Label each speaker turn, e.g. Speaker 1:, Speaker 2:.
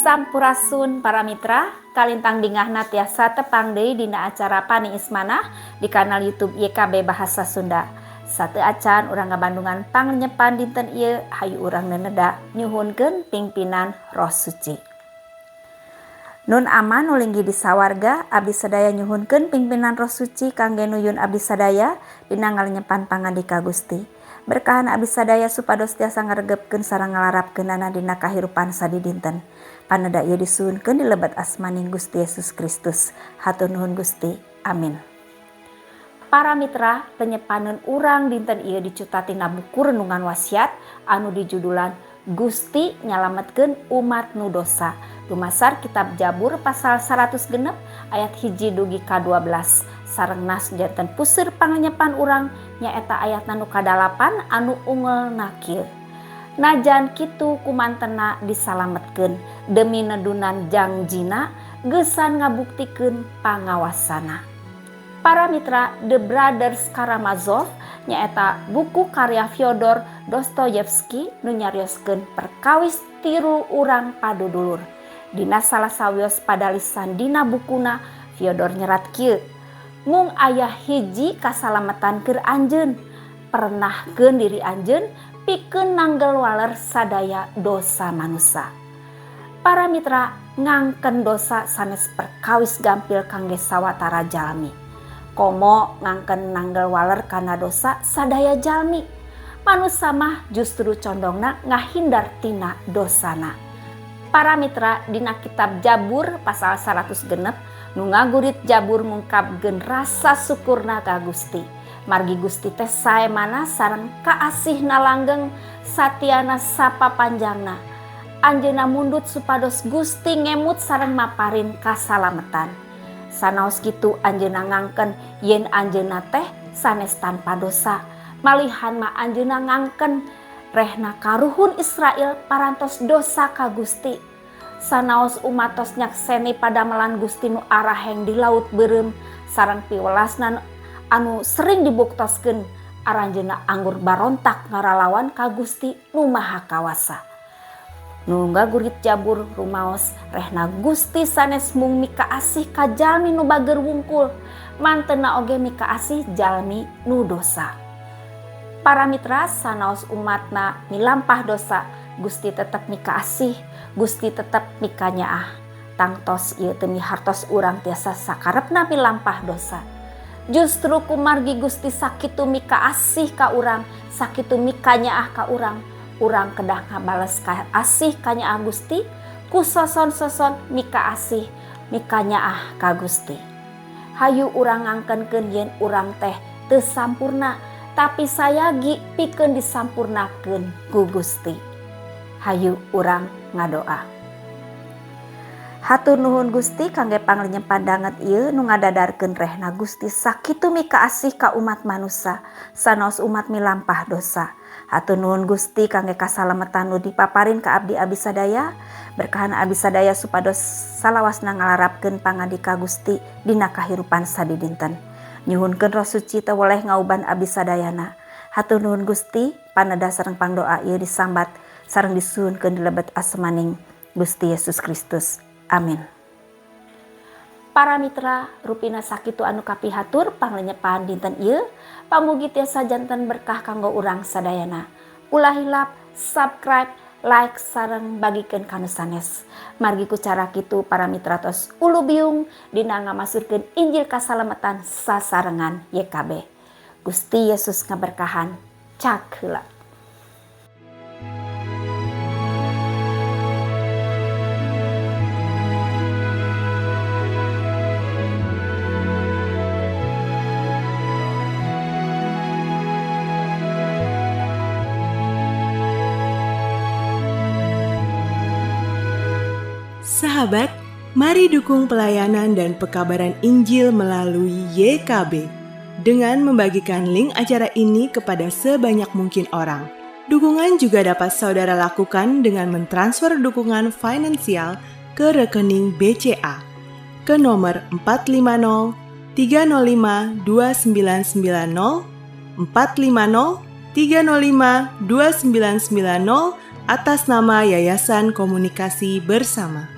Speaker 1: Sampurasun para mitra, kalintang bingahna tiasa tepang deui dina acara Paniis Manah di kanal YouTube YKB Bahasa Sunda. Sateuacan urang ngabandungan panglenyepan dinten ieu, hayu urang neneda nyuhunkeun pingpinan Roh Suci. Nun Ama nu linggih di sawarga, abdi sadaya nyuhunkeun pingpinan Roh Suci kangge nuyun abdi sadaya dina ngalenyepan pangandika Gusti. Berkahan abdi sadaya supados tiasa ngaregepkeun sareng ngalarapkeunana dina kahirupan sadidinten. Paneda ieu disuhunkeun di lebet asmaning Gusti Yesus Kristus. Hatur nuhun Gusti. Amin. Para mitra, lenyepaneun urang dinten ieu dicuta tina buku Renungan Wasiat anu dijudulan Gusti nyalametkeun umat nu dosa. Dumasar kitab Jabur pasal 106 ayat 1 dugi ka 12. Sareng nas janten puseur panglenyepan urang nyaeta ayatna nu kadalapan anu ungelna kieu. Najan kitu kumantena disalametkeun demi nedunan jangjina geusan ngabuktikeun pangawasana. Para mitra, The Brothers Karamazov nyaeta buku karya Fyodor Dostoyevsky nu nyarioskeun perkawis tiru urang padudulur. Dina salah sawios padalisan dina bukuna Fyodor nyerat kieu. Mung aya hiji kasalametan keur anjeun, pernahkeun diri anjeun pikeun nanggel waler sadaya dosa manusa. Para mitra, ngangken dosa sanes perkawis gampil kangge sawatara jalmi. Komo ngangken nanggel waler kana dosa sadaya jalmi. Manusa mah justru condongna ngahindar tina dosana. Para mitra, dina kitab Jabur pasal 106 nu ngagurit Jabur ngungkapkeun rasa syukurna ka Gusti. Margi Gusti teh sae mana sareng kaasihna langgeng satiana sapapanjangna. Anjeunna mundut supados Gusti ngemut sareng maparin kasalametan. Sanaos kitu anjeunna ngangken yen anjeunna teh sanes tanpa dosa. Malihan mah anjeunna ngangken rehna karuhun Israel parantos dosa ka Gusti. Sanaos umat tos nyakseni padamelan Gusti nu araheng di laut beureum sareng piwelasna anu sering dibuktoskeun aranjeunna anggur barontak ngaralawan ka Gusti nu Maha Kawasa. Nu ngagurit Jabur rumaos rehna Gusti sanes mung mikaasih ka jalmi nu bager wungkul, mantena oge mikaasih jalmi nu dosa. Para mitra, sanaos umatna milampah dosa, Gusti tetep mikaasih, Gusti tetep mikanyaah. Tangtos ieu teu mihartos urang tiasa sakarepna milampah dosa. Justru kumargi Gusti sakitu mikaasih ka urang, sakitu mikanyaah ka urang, urang kedah ngabales kaasih kanyaah Gusti, ku soson-soson mikaasih mikanyaah ka Gusti. Hayu urang ngangkenkeun yen urang teh teu sampurna, tapi sayagi pikeun disampurnakeun ku Gusti. Hayu urang ngadoa. Hatur nuhun Gusti kangge panglenyepan danget ieu nu ngadadarkeun rehna Gusti sakitu mikaasih ka umat manusa, sanaos umat milampah dosa. Hatur nuhun Gusti kangge kasalametan nu dipaparin ka abdi-abdi sadaya, berkahan abdi sadaya supados salawasna ngalarapkeun pangandika Gusti dina kahirupan sadidinten. Nyuhunkeun Roh Suci teu weleh ngauban abdi sadayana. Hatur nuhun Gusti, paneda sareng pangdoa ieu disambat sareng disuhunkeun di lebet asmaning Gusti Yesus Kristus. Amin. Para mitra, rupina sakitu anu kapihatur panglenyepan dinten ieu, pamugi tiasa janten berkah kanggo urang sadayana. Ulah hilap subscribe, like sareng bagikeun ka nu sanes. Margi ku cara kitu para mitra tos ulu biung dina ngamasurkeun Injil kasalametan sasarengan YKB. Gusti Yesus ngaberkahan. Cak heula.
Speaker 2: Sahabat, mari dukung pelayanan dan pekabaran Injil melalui YKB dengan membagikan link acara ini kepada sebanyak mungkin orang. Dukungan juga dapat saudara lakukan dengan mentransfer dukungan finansial ke rekening BCA ke nomor 450 305 2990 450 305 2990 atas nama Yayasan Komunikasi Bersama.